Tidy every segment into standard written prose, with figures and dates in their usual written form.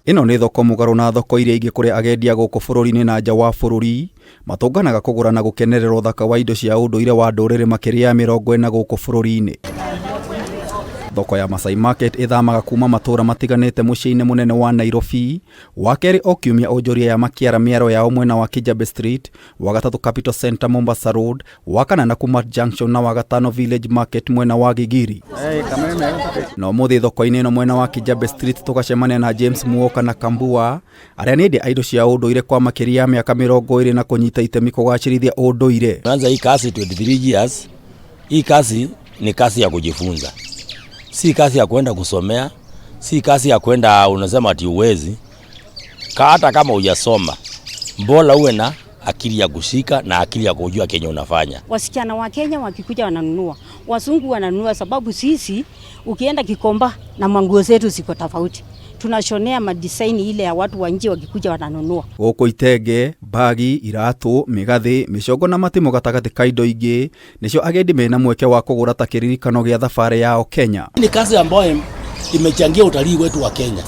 Ĩno nĩ thoko mũgarũ na thoko iria ingĩ kũrĩa agendia gũkũ bũrũri-inĩ na nja wa bũrũri matũnganaga kũgũra na gũkenerera ũthaka wa indo cia ũndũire wa ndũrĩrĩ makĩria ya 40 gũkũ bũrũri-inĩ. Thoko ya Masai Market ĩthamaga kuma matũũra matiganĩte mũciĩ-inĩ mũnene wa Nairobi, wa kerĩ o kiumia onjoria ya makĩara mĩaro yao mwena wa Kijabe Street, wa gatatũ Capital Center Mombasa Road, wa kana Nakumatt Junction na wa gatano Village Market mwena wa Gigiri. Na ũmũthĩ thoko-inĩ ĩno mwena wa Kijabe Street tũgacemania na James Muoka na Kambua arĩa nĩ endia a indo cia ũndũire kwa makĩria ya mĩaka 20 na kũnyita itemi kũgacĩrithia ũndũire. Anza hii kazi 23 years. Hii kazi ni kazi ya kujifunza, si kazi ya kwenda kusomea, si kazi ya kwenda unasema ati uwezi. Hata kama hujasoma, bora uwe na akili ya kushika na akili ya kujua kenye unafanya. Wasichana wa Kenya wakikuja wananunua, wazungu wananunua, sababu sisi ukienda Gikomba na manguo zetu ziko tofauti, tunashonea madesign ile ya watu wa nje wakikuja wananunua. Gũkũ itenge, mbagi, iratũ, mĩgathĩ, mĩcongo na matimũ gatagatĩ ka indo ingĩ nĩcio agendi mena mweke wa kũgũra ta kĩririkano gĩa thabarĩ yao Kenya. Ni kazi ambayo imechangia utalii wetu wa Kenya.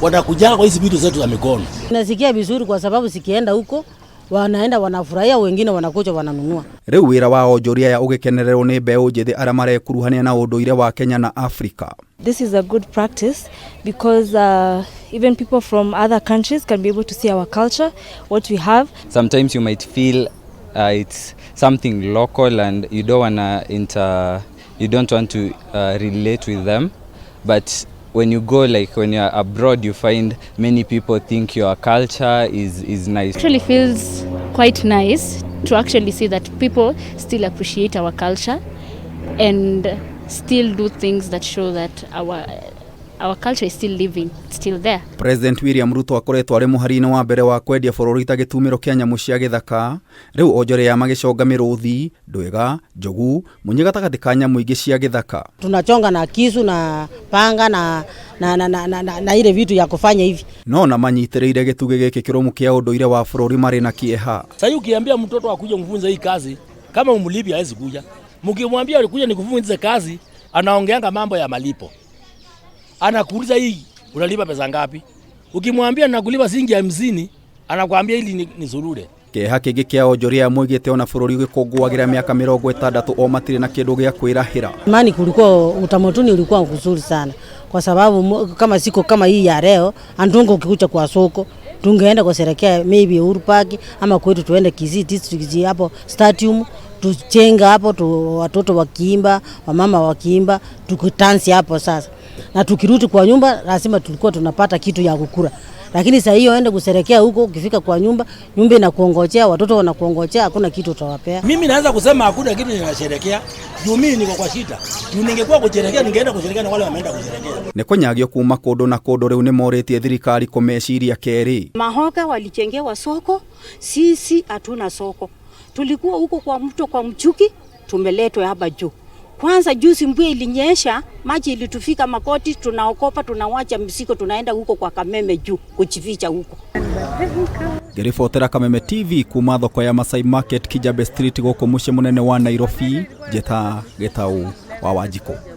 Wanakuja kwa hizi vitu zetu za mikono. Nasikia vizuri kwa sababu sikienda huko wanaenda wanafurahia, wengine wanakuja wananunua. Rĩu wĩra wa onjoria aya ũgĩkenererwo nĩ mbeũ njĩthĩ arĩa marekuruhania na ũndũire wa Kenya na Afrika. This is a good practice because even people from other countries can be able to see our culture, what we have. Sometimes you might feel it's something local and you don't wanna you don't want to relate with them, but when you go, like when you're abroad, you find many people think your culture is nice. Actually feels quite nice to actually see that people still appreciate our culture and still do things that show that our culture is still living, it's still there. President William Ruto akoretwo arĩ mũhari-inĩ wa mbere wa kwendia bũrũri ta gĩtumĩro kĩa nyamũ cia gĩthaka. Rĩu onjoria magĩconga mĩrũthi, ndwĩga, njogu, munyi gatagatĩ ka nyamũ ingĩ cia gĩthaka. Tunachonga na kisu na panga na ile vitu ya kufanya hivi. No na manyitĩrĩire gĩtugĩ gĩkĩ kĩrũmu kĩa ũndũire wa bũrũri marĩ na kĩeha. Sasa ukiambia mtoto akuje mfunze hii kazi, kama umlipi hawezi kuja. Mkimwambia alikuja nikufunze kazi, anaongeanga mambo ya malipo. Anakuuliza hii unalipa pesa ngapi? Ukimwambia nakulipa shilingi 50, anakuambia ili ni surure. Kĩeha kĩngĩ kĩa onjoria moigĩte ona bũrũri ũgĩkũngũagĩra mĩaka 60 o matirĩ na kĩndũ gĩa kwĩrahĩra. Imani kulikuwa utamaduni ulikuwa mzuri sana kwa sababu kama siku kama hii ya leo andungo ukikuja kwa soko tungeenda kusherehekea maybe Uhuru Park ama kwetu tuende Kisii district hapo stadium tuchenga hapo watoto wakiimba, wamama wakiimba, tukitansi hapo sasa. Na tukirudi kwa nyumba lazima tulikuwa tunapata kitu ya kukula. Lakini sasa hiyo ende kusherehekea huko, ukifika kwa nyumba, nyumba inakuongojea, watoto wanakuongojea, hakuna kitu utawapea. Mimi naweza kusema hakuna kitu ninasherehekea. Juu mimi niko kwa shida. Juu ningekuwa kusherehekea ningeenda kusherehekea na wale wameenda kusherehekea. Nĩ kũnyagio kuma kũndũ na kũndũ rĩu nĩ morĩtie thirikari kũmeciria kerĩ. Mahoka walichengewa soko, sisi hatuna soko. Tulikuwa huko kwa mto kwa Mchuki, tumeletwa hapa juu. Kwanza juzi mvua ilinyesha, maji ilitufika makoti, tunaokopa, tunawacha mzigo, tunaenda huko kwa Kameme juu kujificha huko. Ngĩribotera Kameme TV kuma thoko ya Masai Market Kijabe Street gũkũ mũciĩ mũnene wa Nairobi, njĩta Gĩtau wa Wanjikũ.